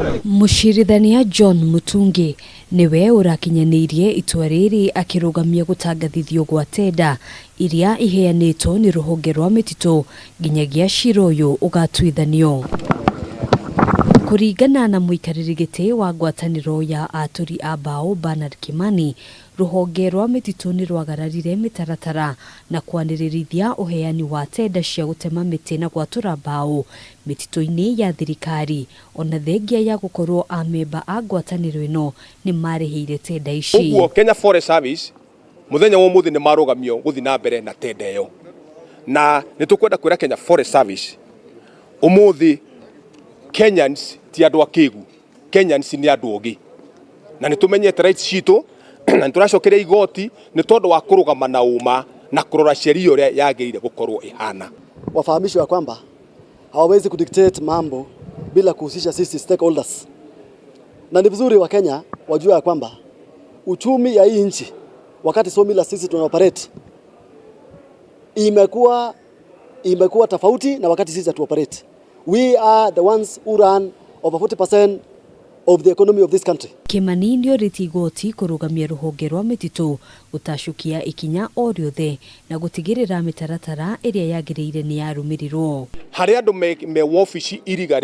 Mũcirithania John Mutungi nĩwe ũrakinyanĩirie itua rĩrĩ akĩrũgamia gũtangathithio gwa tenda iria iheanĩtwo nĩ rũhonge rwa mĩtitũ nginyagia cira ũyũ ũgatuithanio. Kũringana na mũikarĩri gĩtĩ wa ngwatanĩro ya atũri a mbaũ Bernard Kimani, rũhonge rwa mĩtitũ nĩ rwagararire mĩtaratara na kwanĩrĩrithia ũheani wa tenda cia gũtema mĩtĩ na gwatũra mbaũ mĩtitũ-inĩ ya thirikari ona thengia ya gũkorwo amemba a ngwatanĩro ĩno nĩ marĩhĩire tenda ici. Ũguo Kenya Forest Service muthenya wa umuthi nĩ marũgamio gũthiĩ na mbere na tenda ĩyo, na nĩ tũkwenda kwĩra Kenya Forest Service umuthi Kenyans ti andũ akĩgu, Kenyans nĩ andũ ogĩ, na nĩ tũmenyete rights citũ na nĩ tũracokeria igoti nĩ tondũ wa kũrũgama na ũma na kũrora sheria ũrĩa yagĩrĩire gũkorwo ĩhana. Wafahamishwe ya kwamba hawawezi kudictate mambo bila kuhusisha sisi stakeholders, na ni vizuri Wakenya wajue ya kwamba uchumi ya hii nchi wakati sawmill sisi tuna operate imekuwa tofauti na wakati sisi hatu operate. We are the ones who run over 40% of the economy of this country. Kimani nĩorĩtie igoti kũrũgamia rũhonge rwa mĩtitũ gũtacũkia ikinya o rĩothe na gũtigĩrĩra mĩtaratara ĩrĩa yagĩrĩire nĩ yarũmĩrĩrwo. Harĩ andũ me wabici iriga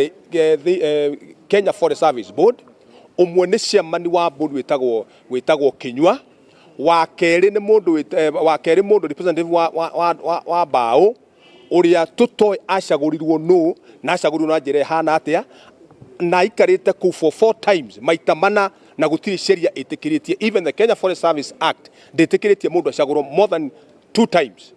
Kenya Forest Service Board, ũmwe nĩ chairman wa board wĩtagwo Kinyua, wa kerĩ nĩ mũndũ wa kerĩ mũndũ representative wa mbaũ ũrĩa tũtoĩ acagũrirwo nũ na acagũrirwo na njĩra ĩhana atĩa, na aikarĩte kũu for 4 times maita mana, na gũtirĩ sheria ĩtĩkĩrĩtie, even the Kenya Forest Service Act ndĩtĩkĩrĩtie mũndũ acagũrwo more than 2 times,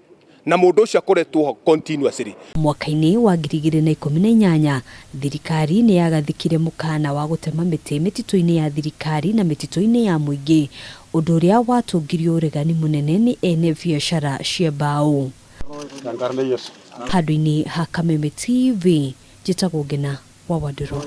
na mũndũ ũcio akoretwo ho continuously. Mwaka-inĩ wa 2018 thirikari nĩ yagathĩkire mũkana wa gũtema mĩtĩ mĩtitũ-inĩ ya thirikari na mĩtitũ-inĩ ya mũingĩ, ũndũ ũrĩa watũngirio ũregani mũnene nĩ ene biacara cia mbaũ. Handũ-inĩ ha Kameme TV, njĩtagwo Ngena wa Wandũrũ.